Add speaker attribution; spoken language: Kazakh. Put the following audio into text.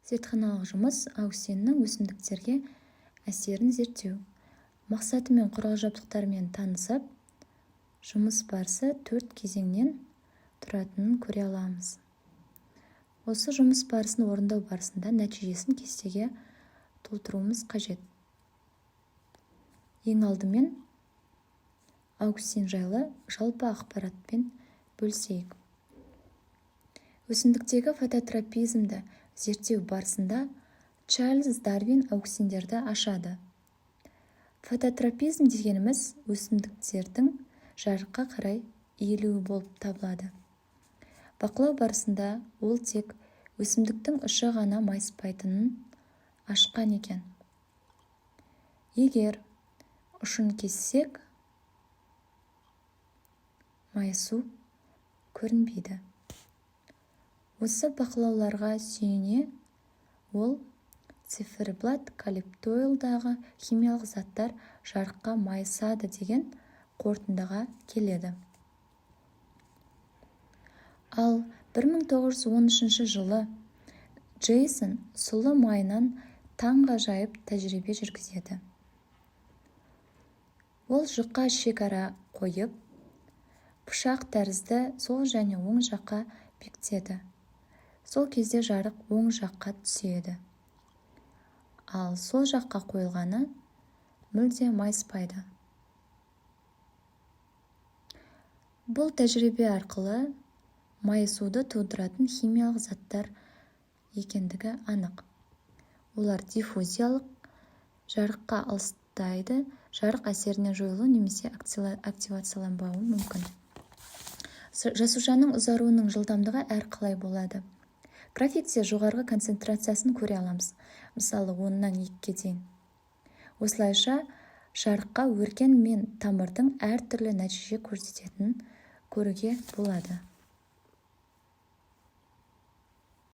Speaker 1: Зертханалық жұмыс: ауксиннің өсімдіктерге әсерін зерттеу. Мақсаты мен құрал-жабдықтарымен танысып, жұмыс барысы төрт кезеңнен тұратынын көре аламыз. Осы жұмыс барысын орындау барысында нәтижесін кестеге толтыруымыз қажет. Ең алдымен ауксин жайлы жалпы ақпаратпен бөлісейік. Өсімдіктегі фототропизмді зерттеу барысында Чарльз Дарвин ауксиндерді ашады. Фототропизм дегеніміз өсімдіктердің жарыққа қарай иілуі болып табылады. Бақылау барысында ол тек өсімдіктің ұшы ғана майыспайтынын ашқан екен. Егер ұшын кессек, майысу көрінбейді. Осы бақылауларға сүйене ол циферблат колеоптилдағы химиялық заттар жарыққа майысады деген қорытындыға келеді. Ал 1913 жылы Джейсон сұлы майынан таңғажайып тәжірибе жүргізеді. Ол жұқа шекара қойып, пышақ тәрізді сол және оң жаққа бекітеді. Сол кезде жарық оң жаққа түседі. Ал сол жаққа қойылғаны мүлде майыспайды. Бұл тәжірибе арқылы майысуды тудыратын химиялық заттар екендігі анық. Олар диффузиялық, жарыққа алыстайды, жарық әсерінен жойылуы немесе активацияланбауы мүмкін. Жасушаның ұзаруының жылдамдығы әр қалай болады. Графикте жоғарғы концентрациясын көре аламыз, мысалы, 10-нан 2-ге дейін. Осылайша, жарыққа өркен мен тамырдың әртүрлі нәтиже көрсететінін көруге болады.